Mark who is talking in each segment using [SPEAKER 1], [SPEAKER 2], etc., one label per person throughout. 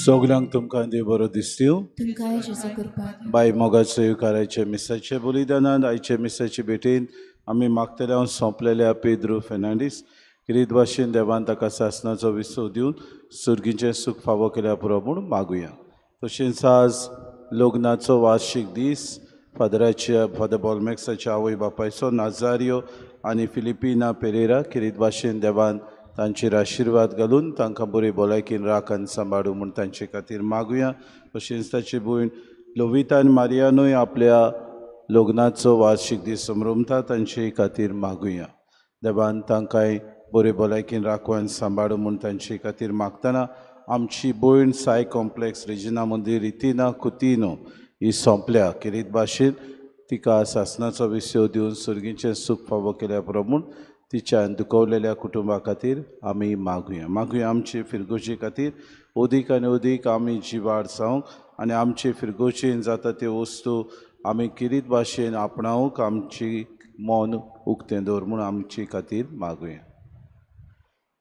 [SPEAKER 1] सगल्यांक तुमकां देव बरो दिसतूं।
[SPEAKER 2] तुमकांय जेजू कृपा।
[SPEAKER 1] बाय मोगाचो येवकाराचे मिसाचे बलिदानान आयचे मिसाचे भेटेन आमी मागतले हांव सोंपलेल्या पेद्रू फेर्नांडीस किरीत भाशेन देवान ताका सासणाचो विसव दिवन सुर्गीचें सूख फावो केल्या पुरो म्हूण मागुया। तशेंच आज लग्नाचो वार्शीक दीस फादराच्या फादर बॉलमॅक्साच्या आवय बापायचो नाजारियो आनी फिलिपिना पेरेरा किरीत भाशेन देवान तांचेर आशिर्वाद घालून तांकां बरी भलायकेन राख आनी सांबाळू म्हूण तांचे खातीर मागुया। तशेंच ताची भयण लोविता आनी मारियानूय आपल्या लग्नाचो वार्शीक दीस समरमता तांचे खातीर मागुया। देवान तांकांय बरी भलायकेन राखू आनी सांबाळू म्हूण तांचे खातीर मागतना आमची भयण साय कॉम्प्लेक्स रेजिना मंदीर रितिना कुतिनो ही सोंपल्या किरीत भाशेन तिका सासणाचो विसव दिवन सुर्गीचें सूख फावो केल्या पुरो म्हूण तिच्या दुखवलेल्या कुटुंबा खातीर आमी मागुया। मागुया आमचे फिरगोजे खातीर अदीक आनी अदीक आमी जिवाड जावंक आनी आमचे फिरगोजेन जाता त्यो वस्तू आमी किरीत भाशेन आपणावंक आमची मन उक्तें दवर म्हूण आमचे खातीर मागुया।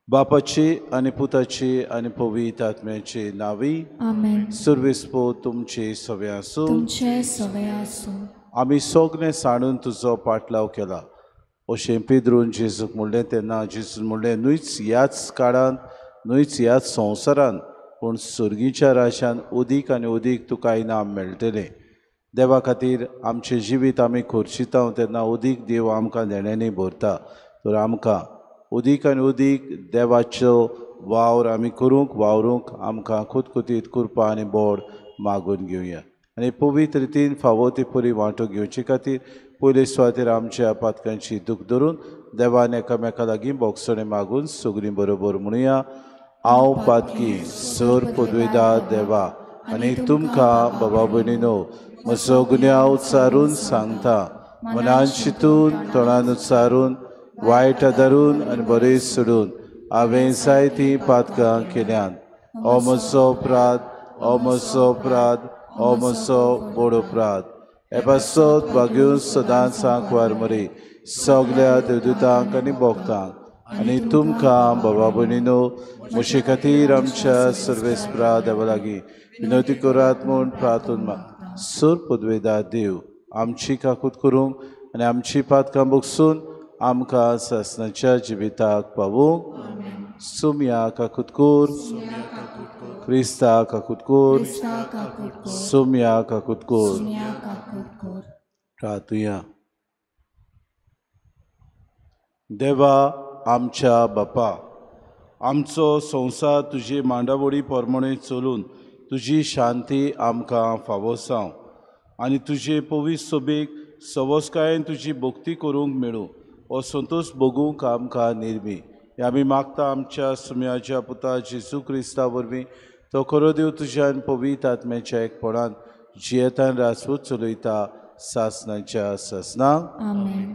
[SPEAKER 1] बापाची आनी पुताची आनी पवित्र आत्म्याची नांवी
[SPEAKER 2] आमेन।
[SPEAKER 1] सुर्वेस्पो तुमचे सवे आसूं।
[SPEAKER 2] तुमचे सवे आसूं।
[SPEAKER 1] आमी सगळें सांडून तुजो पाटलाव केला अशें पेद्रून जेजूक म्हणलें तेन्ना जेजून म्हणलें न्हूच ह्याच काळांत न्हूच ह्याच संवसारांत पूण सुर्गीच्या राशान अदीक आनी अदीक तुका इनाम मेळटलें। देवा खातीर आमचें जिवीत आमी खर्चिता तेन्ना अदीक देव आमकां देण्यांनी भरता। तर आमकां अदीक आनी अदीक देवाचो वावर आमी करूंक वावरूंक आमकां खुतखुतीत कृपा आनी बोड मागून घेवया आनी पवित्र रितीन फावो ती पुरी वांटो घेवचे खातीर पयले सुवातेर आमच्या पातकांची दूख धरून देवान एकामेका लागीं बोगसणें मागून सगळीं बरोबर म्हणुया। हांव पातकी सर पदवेदा देवा आनी तुमकां बाबा भयणीनो म्हजो गुन्यांव उच्चारून सांगता। मनान चिंतून तोंडान उच्चारून वायट धरून आनी बरें सोडून हांवें जायतीं पातकां केल्यांत। हो म्हजो अपराध, हो म्हजो अपराध, हो म्हजो व्हड अपराध। हे पासत भाग्यून सदांच सांकवार मरी सगल्या देवदूतांक आनी भक्तांक आनी तुमकां बाबा भयणीनो म्हजे खातीर आमच्या सर्वेस्परा देवा लागीं विनवती करात म्हूण प्रार्थना माग। सर पदवेदा देव आमची काकूत करूंक आनी आमची पातकां बगसून आमकां सासणाच्या जिविताक पावूंक। सुमया काकूत कर, क्रिस्ता काकूत कर, सुमया काकूत कर। प्रार्थुया। देवा आमच्या बापा, आमचो संवसार तुजी मांडावळी प्रमाणे चलून तुजी शांती आमकां फावो जावं आनी तुजे पवित्र सोबीक सवसकायेन तुजी भक्ती करूंक मेळूं हो संतोश भोगूंक आमकां निर्मी। हे आमी मागता आमच्या सुम्याच्या पुता जेजू क्रिस्ता वरवीं तो खरो देव तुज्यान पवित्र आत्म्याच्या एकपणान जियेतान राजपूत चलयता सासणाच्या सासणाक।
[SPEAKER 2] आमेन।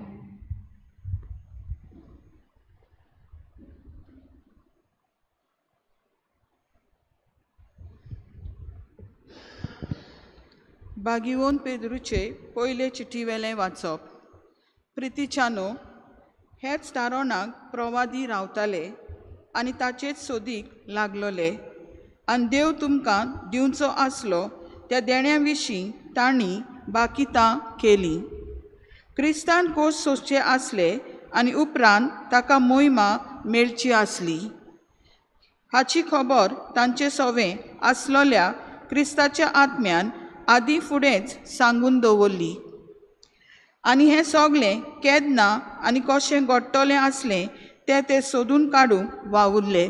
[SPEAKER 3] बागिवोन पेद्रूचे पयले चिठीवेलें वाचप। प्रितीच्यानो, हेच तारोणाक प्रवादी रावताले आनी ताचेच सोदीक लागलोले आनी देव तुमकां दिवचो आसलो त्या देण्या विशीं तांणी बाकितां केली। क्रिस्तान कोस सोंसचे आसले आनी उपरांत ताका मोहिमा मेळची आसली हाची खबर तांचे सवें आसलोल्या क्रिस्ताच्या आत्म्यान आदी फुडेंच सांगून दवरली आनी हें सगळें केन्ना आनी कशें घडटलें आसलें तें ते सोदून काडूंक वावुरले।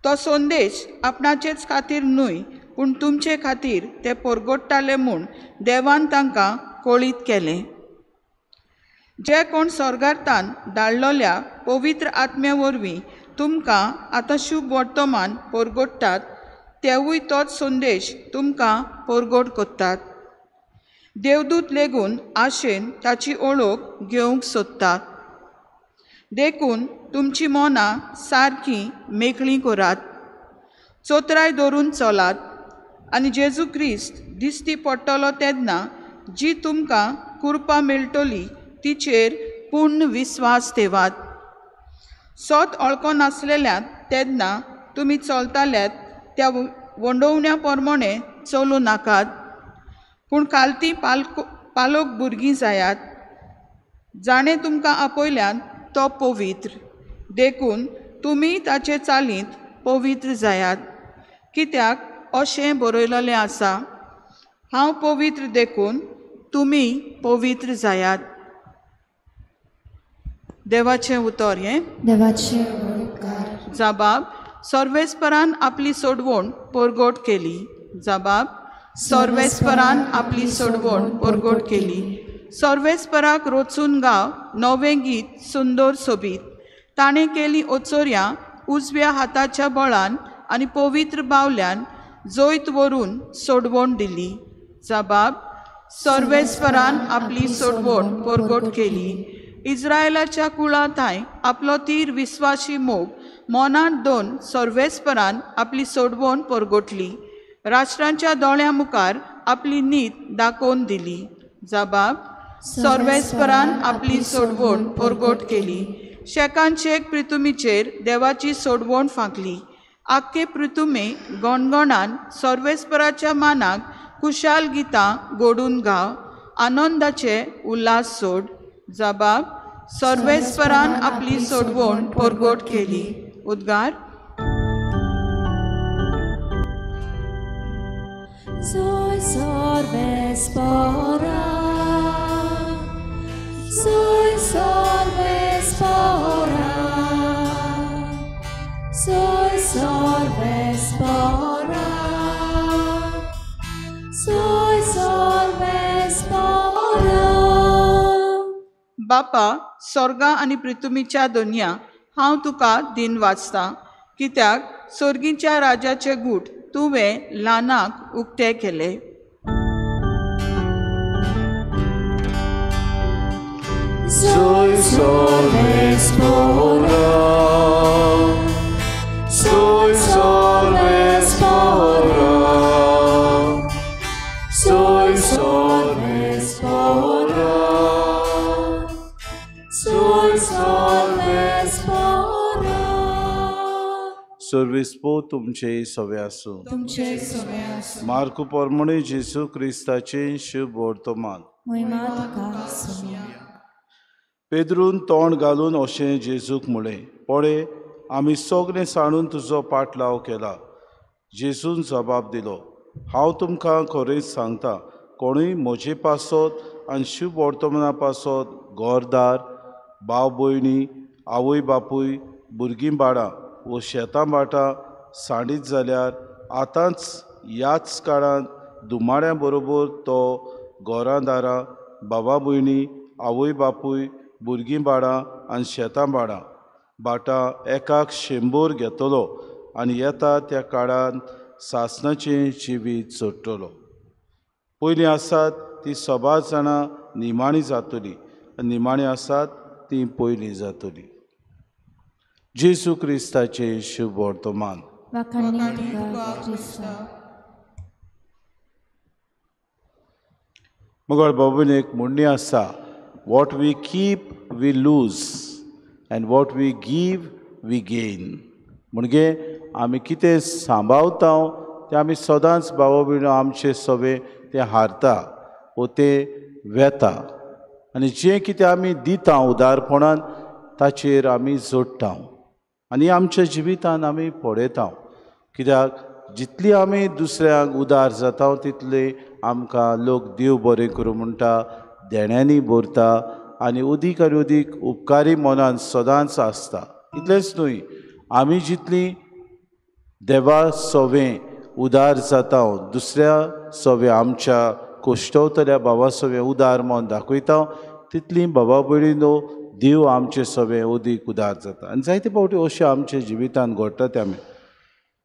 [SPEAKER 3] तो संदेश आपणाचेच खातीर न्हय पूण तुमचे खातीर ते परगट्टाले म्हूण देवान तांकां कळीत केलें। जे कोण स्वर्गार्थान धाडलोल्या पवित्र आत्म्या वरवीं तुमकां आतां शुभ वर्तमान परगट्टात तेवूय तोच संदेश तुमकां परगट करतात। देवदूत लेगून आशेन ताची ओळख घेवंक सोदतात। देखून तुमची मनां सारकी मेकळीं करात, चोत्राय धरून चलात आनी जेजू क्रिस्त दिश्टी पडटलो तेन्ना जी तुमकां कृपा मेळटली तिचेर पूर्ण विस्वास ठेवात। सोत ओळखनासलेल्यात तेन्ना तुमी चलताल्यात त्या वंडोवण्या प्रमाणे चलूं नाकात, पूण कालती पालोक भुरगीं जायात. जाणें तुमकां आपयल्यान तो पवित्र, देखून तुमी ताचे चालींत पवित्र जायात. कित्याक अशें बरयलेलें आसा, हांव पवित्र देखून तुमी पवित्र जायात. देवाचें उतर हें.
[SPEAKER 2] देवाचें उपकार.
[SPEAKER 3] जबाब सर्वेस्परान आपली सोडवण परगट केली. जबाब सर्वेस्परान आपली सोडवण परगट केली. सर्वेस्पराक रोचून गाव नवें गीत सुंदर सोबीत. ताणें केली ओचोर्यां उजव्या हाताच्या बळान आनी पवित्र बावल्यान जैत व्हरून सोडवण दिली. जबाब सर्वेस्परान आपली सोडवण परगट केली. इस्रायलाच्या कुळांताय आपलो तीर विस्वाशी मोग मनांत दोन सर्वेस्परान आपली सोडवण परगटली. राष्ट्रांच्या दोळ्यां मुखार आपली नीत दाखोवन दिली. जबाब सर्वेस्परान आपली सोडवण परगट केली. शेकान शेक पृथुमीचेर देवाची सोडवण फांकली. आख्खे पृथुमे गणगणान सर्वेस्पराच्या मानाक कुशाल गितां गोडून गाव, आनंदाचे उल्हास सोड. जबाब सर्वेस्परान आपली सोडवण परगट केली. उद्गार.
[SPEAKER 2] Soy सर्वेस्परा, soy सर्वेस्परा, soy सर्वेस्परा, soy सर्वेस्परा.
[SPEAKER 3] बापा स्वर्गा आनी पृथ्वीच्या दोनया हांव तुका दिन वाचता, कित्याक स्वर्गीच्या राजाचे गूट तुवें ल्हानाक उक्ते केले.
[SPEAKER 1] Soy सर्वेस्परा, soy सर्वेस्परा, soy सर्वेस्परा,
[SPEAKER 2] soy सर्वेस्परा.
[SPEAKER 1] सर्वेस्पो तुमचे सवे आसूं.
[SPEAKER 2] तुमचे सवे आसूं.
[SPEAKER 1] मार्कू प्रमाणे जेजू क्रिस्ताचे शुभ वर्तमान.
[SPEAKER 2] महिमा तुका आसूं.
[SPEAKER 1] पेद्रून तोंड घालून अशें जेजूक म्हळें, पळय आमी सगळें सांडून तुजो पाटलाव केला. जेजून जबाब दिलो, हांव तुमकां खरेंच सांगता, कोणूय म्हजे पासत आनी शुभ वर्तमाना पासत घरदार, भाव भयणी, आवय बापूय, भुरगीं बाळां वो शेतां भाटां सांडीत जाल्यार आतांच ह्याच काळांत धुमाड्यां बरोबर तो घरां दारां, बाबा भयणी, आवय बापूय, भुरगीं बाळां आनी शेतां भाटां भाटां एकाक 100 घेतलो आनी येता त्या काळांत सासणाचें जिवीत जोडटलो. पयलीं आसात ती सबार जाणां निमाणी जातली आनी निमाणी आसात ती पयलीं जातली. जेजू क्रिस्ताचें शुभ वर्तमान. मगर बाबून एक म्हणणी आसा, what we keep we lose and what we give we gain. म्हणजे आमी कितें सांबाळता तें आमी सदांच बाबा भयणो आमचे सवे तें हारता वो तें वेता, आनी जें कितें आमी दिता उदारपणान ताचेर आमी जोडटा आनी आमच्या जिवितान आमी पळयता. कित्याक जितली आमी दुसऱ्यांक उदार जाता तितले आमकां लोक देव बरें करूं म्हणटा, देण्यांनी भरता आनी अदीक आनी अदीक उपकारी मनान सदांच आसता. इतलेंच न्हय, आमी जितली देवा सवें उदार जाता, दुसऱ्या सवें आमच्या कोश्टवतल्या बाबा सवें उदार मन दाखयता, तितली बाबा भयणीनो देव आमचे सवें अदीक उदार जाता. आनी जायते फावटी अशें आमच्या जिवितान घडटा तें आमी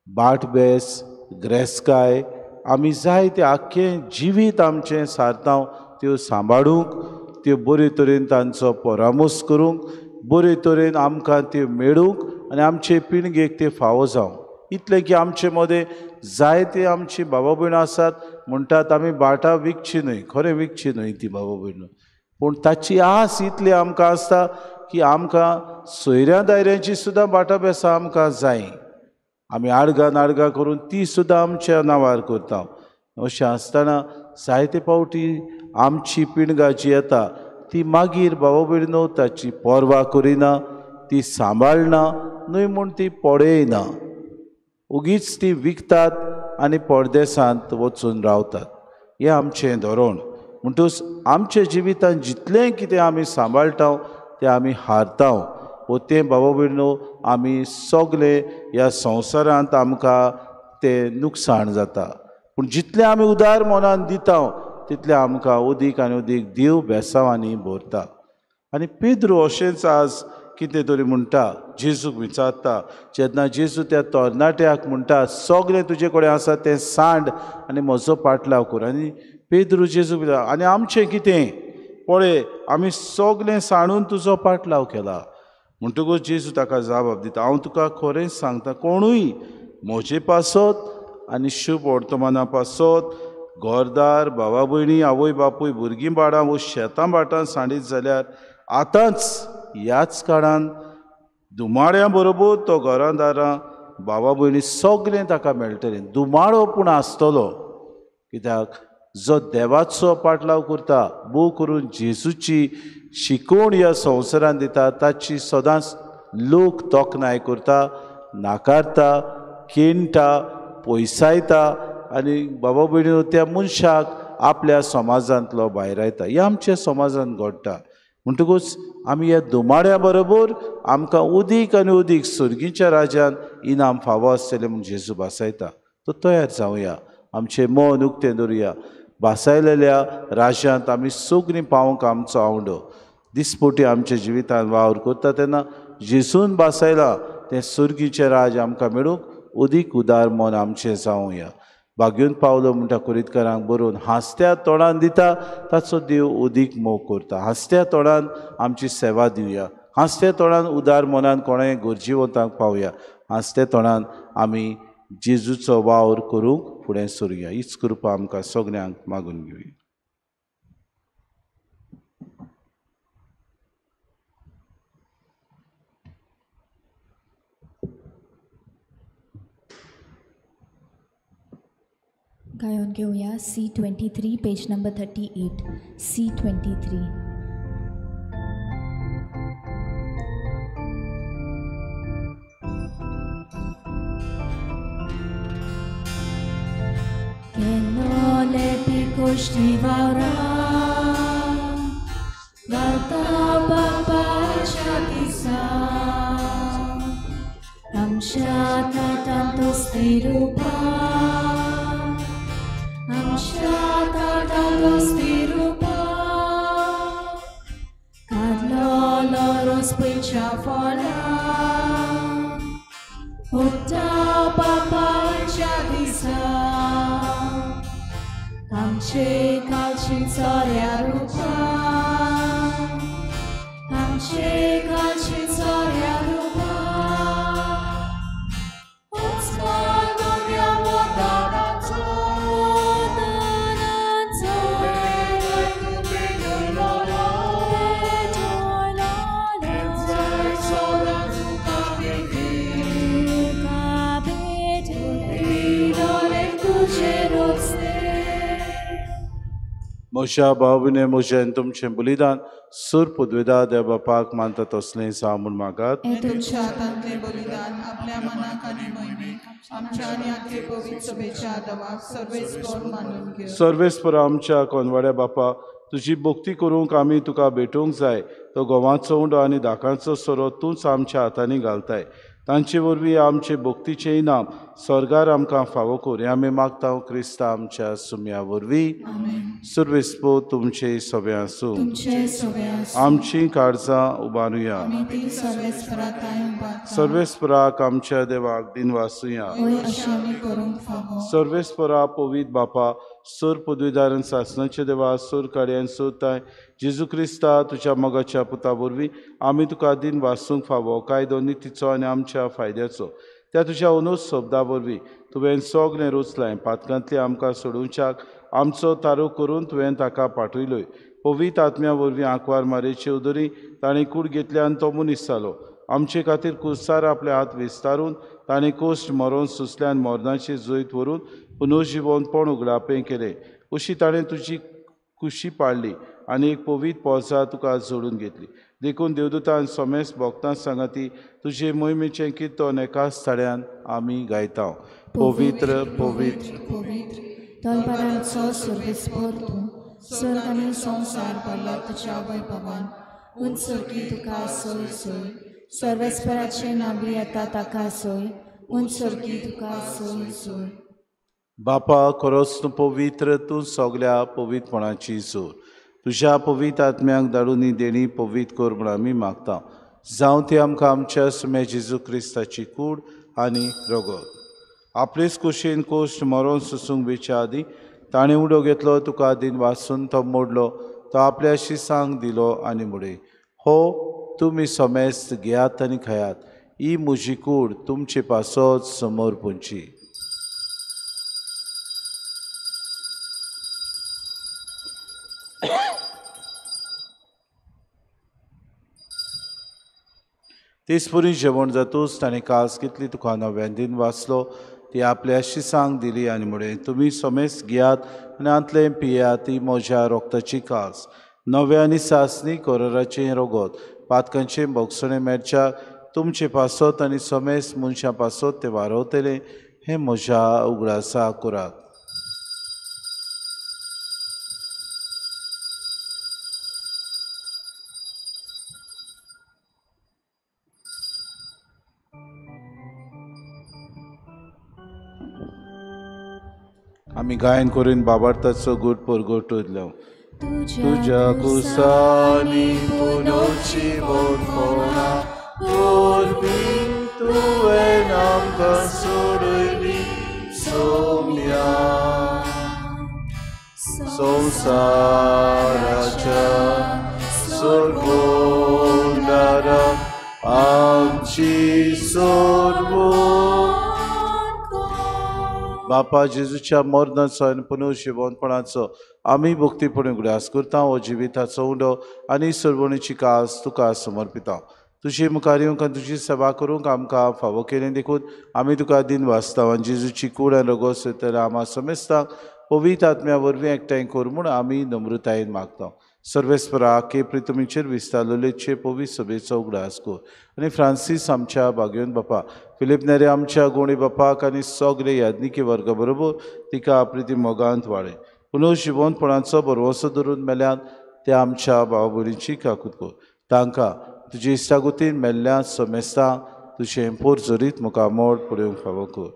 [SPEAKER 1] बाट बेस ग्रेसकाय आमी जायते आख्खें जिवीत आमचें सारता त्यो सांबाळूंक, त्यो बरे तरेन तांचो परामर्श करूंक, बरे तरेन आमकां त्यो मेळूंक आनी आमचे पिळगेक त्यो फावो जावं. इतलें की आमचे मदें जायते आमची बाबा भयणां आसात म्हणटात आमी बाटां विकची न्हय, खरें विकची न्हय ती बाबा भयणां, पूण ताची आस इतली आमकां आसता की आमकां सोयऱ्या दायऱ्यांची सुद्दां बाटां बेसां आमकां जाय. आमी आडगां नाडगां करून ती सुद्दां आमच्या नांवार करता. अशें आसतना जायते फावटी आमची पिणगां जी येता ती मागीर बाबा भयणीनो ताची पर्वा करिना, ती सांबाळना न्हय म्हूण ती पळयना, उगीच ती विकतात आनी परदेसांत वचून रावतात. हें आमचें धोरण. म्हणटूच आमच्या जिवितांत जितलें कितें आमी सांबाळटा तें आमी हारता वो तें बाबा भयणीनो आमी सगले ह्या संवसारांत आमकां तें नुकसाण जाता. पूण जितलें आमी उदार मनान दिता तितलें आमकां उदीक आनी उदीक देव बेसांवांनी भरता. आनी पेद्रू अशेंच आज कितें तरी म्हणटा, जेजूक विचारता. जेन्ना जेजू त्या तरणाट्याक म्हणटा सगळें तुजे कडेन आसा तें सांड आनी म्हजो पाटलाव कर, आनी पेद्रू जेजूक विचारता आनी आमचें कितें, पळय आमी सगळें सांडून तुजो पाटलाव केला. म्हणटकूच जेजू ताका जबाब दिता, हांव तुका खरेंच सांगता, कोणूय म्हजे पासत आनी शुभ वर्तमाना पासत घरदार, भावा भयणी, आवय बापूय, भुरगीं बाळां वो शेतां भाटां सांडीत जाल्यार आतांच ह्याच काळान दुमाळ्यां बरोबर तो घरां दारां भावा भयणी सगळें ताका मेळटलें. दुमाळो पूण आसतलो, कित्याक जो देवाचो पाटलाव करता, भोव करून जेजूची शिकवण ह्या संवसारान दिता ताची सदांच लोक तोखणाय करता, नाकारता, केणटा, पयसायता आनी बाबा भयणीनो त्या मनशाक आपल्या समाजांतलो भायरायता. हें आमच्या समाजांत घडटा. म्हणटकूच आमी ह्या दुमाड्या बरोबर आमकां उदीक आनी उदीक सर्गीच्या राज्यान इनाम फावो आसतलें म्हूण जेजू भासायता. तो तयार जावया, आमचें मन उक्तें दवरुया. भासायलेल्या राज्यांत आमी सगळीं पावोवंक आमचो आवडो दिसपोटी आमच्या जिवितांत वावर करता तेन्ना जेजून भासायला तें सर्गीचें राज आमकां मेळूंक उदीक उदार मन आमचें जावया. भाग्यून पावलो म्हणटा कुरीतकारांक बरोवन हांसत्या तोंडान दिता ताचो देव उदीक मोग करता. हांसत्या तोंडान आमची सेवा दिवया, हांसत्या तोंडान उदार मनान कोणाय गरजेवंतांक पावया, हांसत्या तोंडान आमी जेजूचो वावर करूंक फुडें सरुया. हीच कृपा आमकां सगल्यांक मागून घेवया.
[SPEAKER 2] गायोन घेवया C23 page number 38. C23. Che non le picosti varà, galta papa chakisa, amshata tanto stirupa.
[SPEAKER 1] म्हज्या भावने म्हजें तुमचें बलिदान सूर पुदवेदा देव बापाक मानता तसलें जावं म्हूण मागात.
[SPEAKER 3] तुमच्या हातांतलें बलिदान आपल्या मनाक आनी मोहिमेक आमच्या आनी आख्खे पवित्र सभेच्या आदावाक सर्वेस्पर मानून घेव.
[SPEAKER 1] सर्वेस्पर आमच्या कोनवाड्या बापा, तुजी भक्ती करूंक आमी तुका भेटूंक जाय. तो गोवाचो उंडो आनी दाकांचो सोरो तूंच आमच्या हातांनी घालताय. तांचे वरवीं आमचे भक्तीचें इनाम स्वर्गार आमकां फावो कर, हें आमी मागता क्रिस्ता आमच्या सुम्या वरवीं. सुर्वेस्पो तुमचे सगळे आसूं. आमची काळजां उबारुया. सर्वेस्पराक आमच्या देवाक दिन वासुया. सर्वेस्परा पवित्र बापा, सोर पदवीधारण सासनाचे देवा, सोर कार्यान सोदताय जेजू क्रिस्ता तुज्या मोगाच्या पुता वरवीं आमी तुका दिन वासूंक फावो कायदो नितीचो आनी आमच्या फायद्याचो. त्या तुज्या अनुज शब्दा वरवीं तुवें सगळें रोचलां. पातकांतलें आमकां सोडोवच्याक आमचो तारो करून तुवें ताका पाठयलोय. पवित्र आत्म्या वरवीं आंकवार मारेचे उदरी ताणें कूड घेतल्यान तो मनीस जालो. आमचे खातीर कुस्तार आपले हात विस्तारून ताणें कोश्ट मरोन सुसल्यान मरणाचे जैत व्हरून पुनर्जिवनपण उगडापें केलें. अशी ताणें तुजी कुशी पाडली आनी एक पवित्र पोरसा तुका जोडून घेतली. देखून देवदूतान समेस्त भक्तां सांगाती तुजे मोहिमेचें किर्तन एकाच थाड्यान आमी गायता. पवित्र पवित्र
[SPEAKER 2] पवित्र तलवारांचो सर्वेस्पर तूं, स्वर्ग आनी संवसार भरला तुज्या वैभवान. उंच सर्गी तुका सोय सोय, सर्वेस्पराचें नांवी येता ताका सोय, उंच सर्गी तुका सोय सोय.
[SPEAKER 1] बापा खरोच तूं पवित्र, तूं सगल्या पवित्रपणाची जोर. तुज्या पवित्र आत्म्याक धाडून ही देणी पवित्र कर म्हूण आमी मागता. जावं ती आमकां आमच्या सुम्या जेजू क्रिस्ताची कूड आनी रगत. आपलेच कुशीन कोश्ट मरोन सोसूंक वेच्या आदीं ताणें उडो घेतलो, तुका दिन वाचून तो मोडलो, तो आपल्या शिसांक दिलो आनी म्हणलें, हो तुमी समेस्त घेयात आनी खायात, ही म्हजी कूड तुमचे पासत समर्पणची. तेचपरी जेवण जातूच ताणें कास घेतली, तुका नव्यान दिन वाचलो, ती आपल्या शिसांक दिली आनी म्हणलें, तुमी समेस्त घेयात आनी हांतलें पियात, ती म्हज्या रोगताची कास, नव्या आनी सासणी कोराचें रगत, पातकांचें भोगसणें मेळच्या तुमचे पासत आनी समेस्त मनशां पासत तें वारवतलें, हें म्हज्या उगडासा करात. आमी गायन करून बाबार्थाचो गुट परगट उरलो. तुज्या कुसानी पुनर्जिवनपणा वरवीं तुवें आमकां सोडयली सोम्या संवसाराच्या सोडवणारा आमची सोडवण. बापा जेजूच्या मरणाचो आनी पुनर्जिवनपणाचो आमी भक्तीपणी उगडास करता. हो जिविताचो उंडो आनी सोडवणीची कास तुका समर्पिता. तुजे मुखार येवंक आनी तुजी सेवा करूंक आमकां फावो केलें देखून आमी तुका दिन वाचता. आनी जेजूची कूड आनी रगत सोदतल्या आमा समेस्तांक पवित्र आत्म्या वरवीं एकठांय कर म्हूण आमी नम्रतायेन मागता. सर्वेस्परा के प्रितमीचेर विस्तारलेचे पवित्र सभेचो उगडास कर आनी फ्रांसीस आमच्या बागेवन बापा, फिलीप नेरे आमच्या गोणी बापाक आनी सगळे याज्ञिकी वर्गा बरोबर तिका प्रिती मोगांत वाडय. पुनर्जिवनपणाचो भरवंसो धरून मेल्यान त्या आमच्या भाव भयणीची काकूत कर. तांकां तुजे इश्टागतीन मेल्ल्या समेस्तांक तुजें पोर जरीत मुखामोड पळोवंक फावो कर.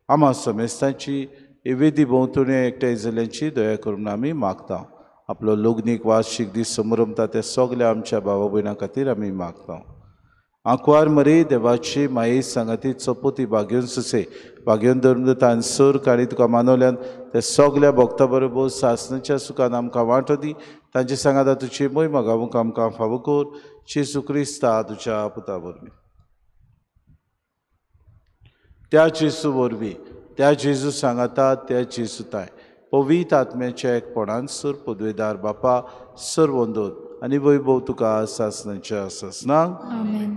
[SPEAKER 1] आमा समेस्तांची एवेदी भोंवतणी एकठांय जाल्ल्यांची दया करून आमी मागता. आपलो लग्नीक वार्षिक दीस समरमता ते सगल्या आमच्या भावा भयणां खातीर आमी मागता. आंकवार मरे देवाची माये सांगाती चपोती बागेवन सुसे बागेवन धर्मदूतान सोर काणी तुका मानवल्यान ते सगल्या भक्ता बरोबर सासणाच्या सुखान आमकां वांटो दी. तांचे सांगाता तुजी मोय मागावूंक आमकां फावो कर. जेजू क्रिस्ता तुज्या पुता वरवीं. त्या जेजू वरवीं, त्या जेजू सांगाता, त्या जेजू ताय पवित्र आत्म्याच्या एकपणान सर पदवेदार बापा सर्वंदोत आनी वैभव तुका सासणाच्या सासणाक.
[SPEAKER 2] आमेन.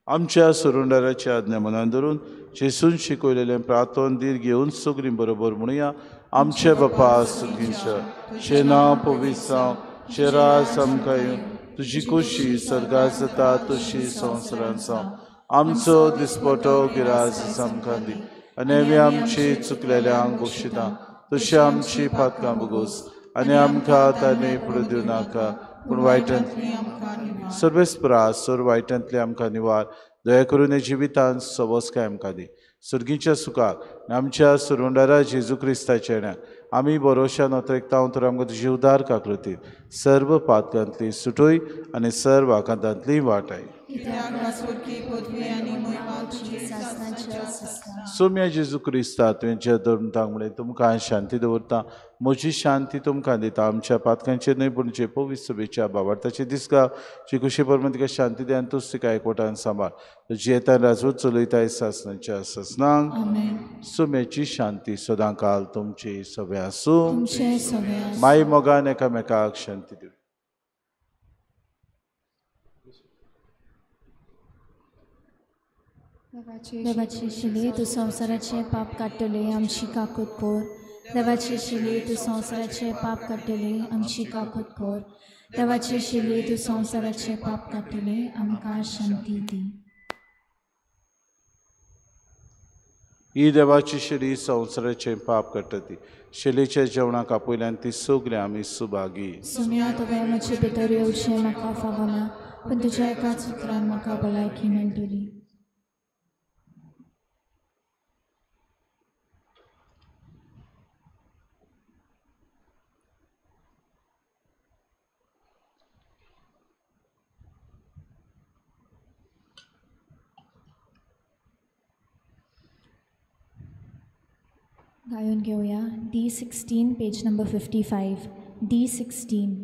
[SPEAKER 1] आमच्या सुरुंडाराच्या आज्ञा मनान धरून जेजून शिकयलेलें प्रार्थन धीर घेवन सगळीं बरोबर म्हणुया. आमचे बापा सुगींच्या तुजें नांव पवित्र जावं, तुजें राज आमकां येवं, तुजी खोशी सर्गात जाता तशी संवसारांत जावं. आमचो दिसपटो गिरास आमकां दी आनी आमी आमची चुकलेल्यांक बक्षिता तशी आमची पातकां भोगोस आनी आमकां ताणें फुडें दिवं नाका पूण वायटांतली सर्वेस्परा सर वायटांतली आमकां निवार. दया करून हे जिवितांत सवसकाय आमकां दी. सर्गीच्या सुखाक आनी आमच्या सुरुंडारा जेजू क्रिस्ताच्या येण्याक आमी बरोवश्या नोतरेकता तर आमकां तुजी उदार काकृती सर्व पातकांतली सुटोय आनी सर्व आकांतांतली वाटाय. सोम्या जेजू क्रिस्ता तुवें धर्मतांक म्हणलें तुमकां शांती दवरता, म्हजी शांती तुमकां दिता. आमच्या पातकांचेर न्हय पूण जे पवित्र सभेच्या बाबार्थाचे दिसका जी खुशी परमान तिका शांती दी आनी तूच तिका एकवटान सांबाळ. जियेतान राजवट चलयताय सासणाच्या सासणाक. सोम्याची शांती सदां काल तुमची सगळें आसूं. माई मोगान एकामेकाक शांती दिवं.
[SPEAKER 2] देवाची शिली तूं संवसाराचें पाप काडटले आमची काकूत कर. देवाची शिली तूं संवसाराचें पाप काडटले आमची काकूत कर. देवाची शिली तूं संवसाराचें पाप काडटले आमकां शांती दी.
[SPEAKER 1] ही देवाची शेली संवसाराचें पाप काडटा ती शेलीच्या जेवणाक आपयल्यान ती सगळीं आमी सुभागी.
[SPEAKER 2] सुम्या तुवें म्हजे भितर येवचें म्हाका फावना, पूण तुज्या एकाच उतरान म्हाका भलायकी मेळटली. गायून घेवया D16 page number 55. D16.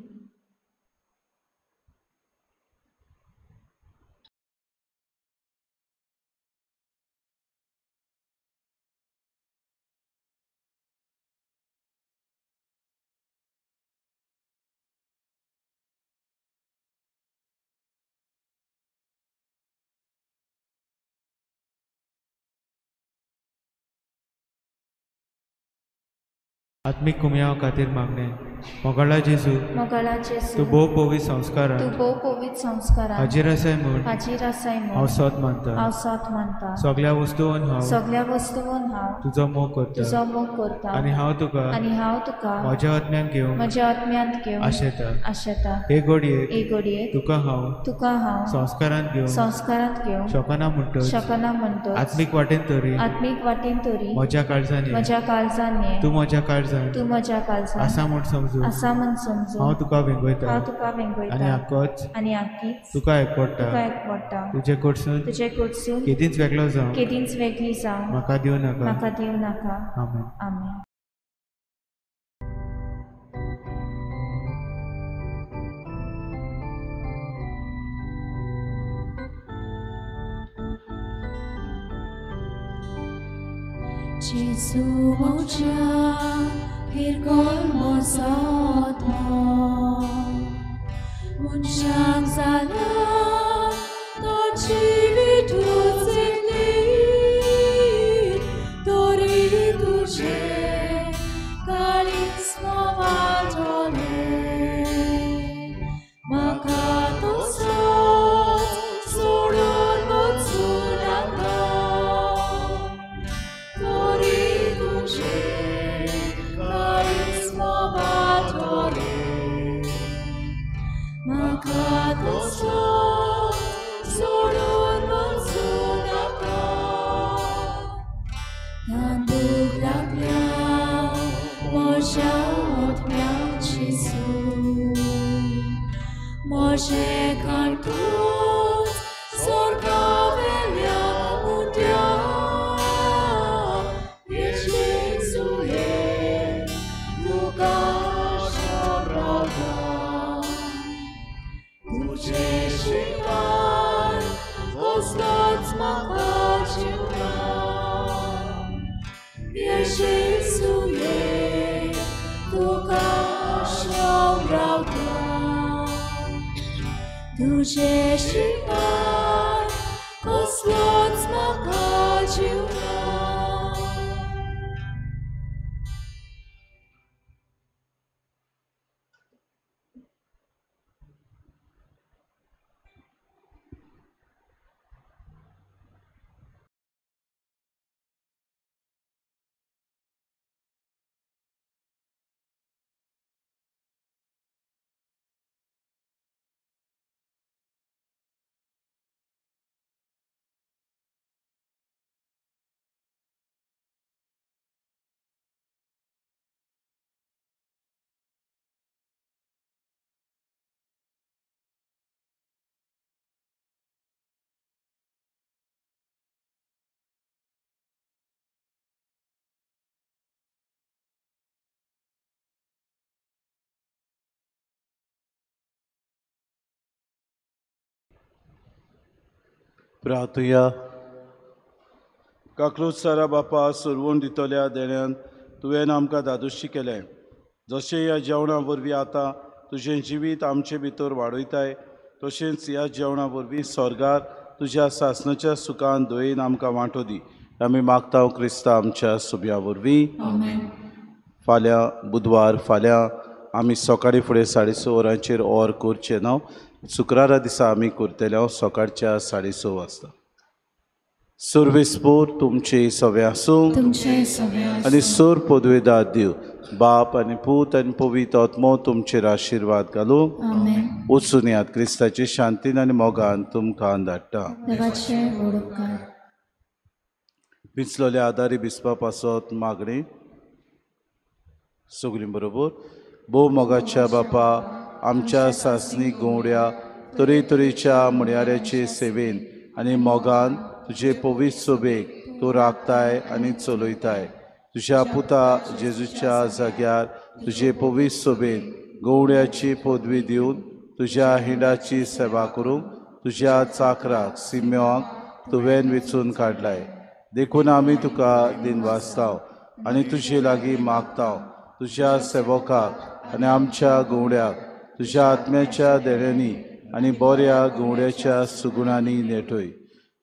[SPEAKER 4] आत्मीक कुमयाव खातीर मागणें. मोगाळा जेजू,
[SPEAKER 2] मोगाळा जेजू,
[SPEAKER 4] तूं भोव पवित्र संस्कारान,
[SPEAKER 2] तूं भोव पवित्र संस्कारान
[SPEAKER 4] हाजीर आसाय म्हूण,
[SPEAKER 2] हाजीर आसाय म्हूण
[SPEAKER 4] हांव सोद मानता,
[SPEAKER 2] हांव सोद मानता.
[SPEAKER 4] सगळ्या वस्तून हांव,
[SPEAKER 2] सगळ्या वस्तून हांव
[SPEAKER 4] तुजो मोग करता,
[SPEAKER 2] तुजो मोग करता.
[SPEAKER 4] आनी हांव तुका,
[SPEAKER 2] आनी हांव तुका
[SPEAKER 4] म्हज्या आत्म्यान घेवंक,
[SPEAKER 2] म्हज्या आत्म्यांत घेवंक
[SPEAKER 4] आशेता,
[SPEAKER 2] आशेता.
[SPEAKER 4] हे घडयेक,
[SPEAKER 2] हे घडयेक
[SPEAKER 4] तुका हांव,
[SPEAKER 2] तुका हांव
[SPEAKER 4] संस्कारांत घेवंक,
[SPEAKER 2] संस्कारांत घेवंक
[SPEAKER 4] शकना म्हणटच,
[SPEAKER 2] शकना म्हणटच
[SPEAKER 4] आत्मीक वाटेन तरी,
[SPEAKER 2] आत्मीक वाटेन तरी
[SPEAKER 4] म्हज्या काळजान,
[SPEAKER 2] म्हज्या काळजान
[SPEAKER 4] तूं म्हज्या काळजान,
[SPEAKER 2] तूं म्हज्या काळजान
[SPEAKER 4] आसा म्हूण समजून,
[SPEAKER 2] आसा म्हूण समजून
[SPEAKER 4] हांव तुका वेंगयता,
[SPEAKER 2] हांव तुका वेंगयता.
[SPEAKER 4] आनी आकोच,
[SPEAKER 2] आनी आकीच
[SPEAKER 4] तुका एकवडटा,
[SPEAKER 2] तुका एकवडटा.
[SPEAKER 4] तुजे कडसून,
[SPEAKER 2] तुजे कडसून
[SPEAKER 4] केदींच वेगळो जावं,
[SPEAKER 2] केदींच वेगळी जावं
[SPEAKER 4] म्हाका दिवं नाका,
[SPEAKER 2] म्हाका दिवं नाका.
[SPEAKER 4] आमेन.
[SPEAKER 2] आमेन.
[SPEAKER 5] Gesù moja pirgol mosotmo Munsham zala tochi vituzeli Tori tuje kalis movatole Makato sot sorun motsunaka Tori tuje Makato sot sorun motsunaka Tanduk laglia moja otmia Jesu Moje kantut sorgavelia mundia Jesu tuka shobrava Tuje shivar oslots makachuna Jesu tuka shobrava Tuje shivar oslots makachuna.
[SPEAKER 1] प्रार्थुया. काकलूत सारा बापा सुरवून दितल्या देण्यान तुवें आमकां धादोशी केलें. जशें ह्या जेवणा वरवीं आतां तुजें जिवीत आमचे भितर वाडयताय, तशेंच ह्या जेवणा वरवीं स्वर्गार तुज्या सासणाच्या सुखान दयेन आमकां वांटो दी. आमी मागता क्रिस्ता आमच्या सुब्या वरवीं. फाल्यां बुधवार, फाल्यां आमी सकाळीं फुडें 6:30 वरांचेर ऑर करचें ना. शुक्रारा दिसा आमी करतले सकाळच्या 6:30 वाजता. सर्वेस्पोर तुमचे सगळे आसूं आनी सोर पदवेदार दिव बाप आनी पूत आनी पवित्र आत्मो तुमचेर आशिर्वाद घालूं. वचून यात क्रिस्ताचे शांतीन आनी मोगान तुमकां धाडटा. पिंचलोल्या आदारी बिस्पा पासत मागणी सगळीं बरोबर. भोव मोगाच्या बापा, आमच्या सासणी गवड्या तरेतरेच्या म्हणयाऱ्याचे सेवेन आनी मोगान तुजे पवित्र सोबेक तूं राखताय आनी चलयताय. तुज्या पुता जेजूच्या जाग्यार तुजे पवित्र सोबेन गवड्याची पदवी दिवन तुज्या हिंडाची सेवा करूंक तुज्या चाकराक सिम्योआक तुवें वेंचून काडलाय. देखून आमी तुका दिनवासताव आनी तुजे लागीं मागताव. तुज्या सेवकाक आनी आमच्या गवड्याक तुज्या आत्म्याच्या देण्यांनी आनी बऱ्या गवड्याच्या सुगुणांनी नेटय.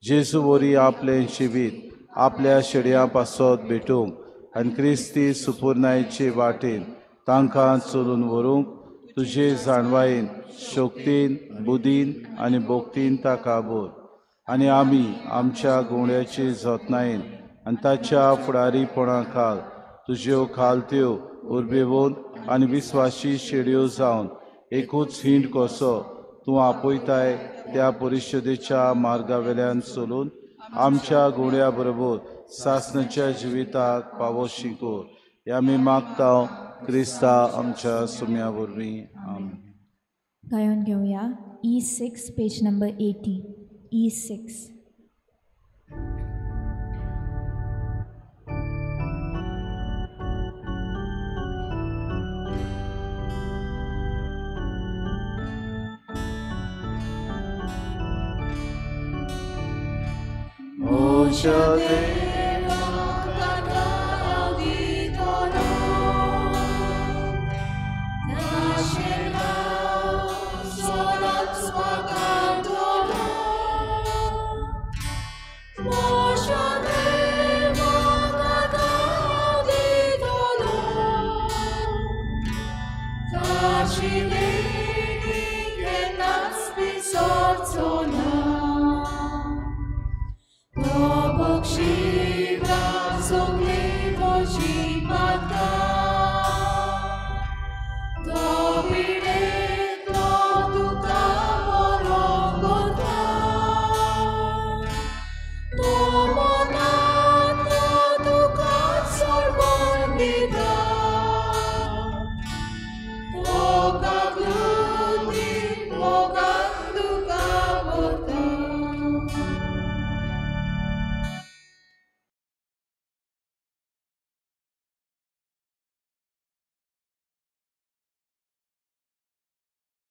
[SPEAKER 1] जेजू वरी आपलें जिवीत आपल्या शेडयां पासत भेटूंक आनी क्रिस्ती सुपुर्नायचे वाटेन तांकां चलून व्हरूंक तुजे जाणवायेन, शक्तीन, बुदीन आनी भक्तीन ताका भर. आनी आमी आमच्या गवड्याचे जतनायेन आनी ताच्या फुडारीपणा खाल तुज्यो खालत्यो उर्बेवन आनी विस्वासी शेडयो जावन एकूच हिंड कसो तूं आपयताय त्या परिशदेच्या मार्गावेल्यान चलून आमच्या गवड्या बरोबर सासणाच्या जिविताक पावो शिकोर. हे आमी मागता क्रिस्ता आमच्या सुम्या वरवीं. आमेन.
[SPEAKER 2] गायोन घेवया E6 page number 80. E6.
[SPEAKER 1] म्हज्या देवा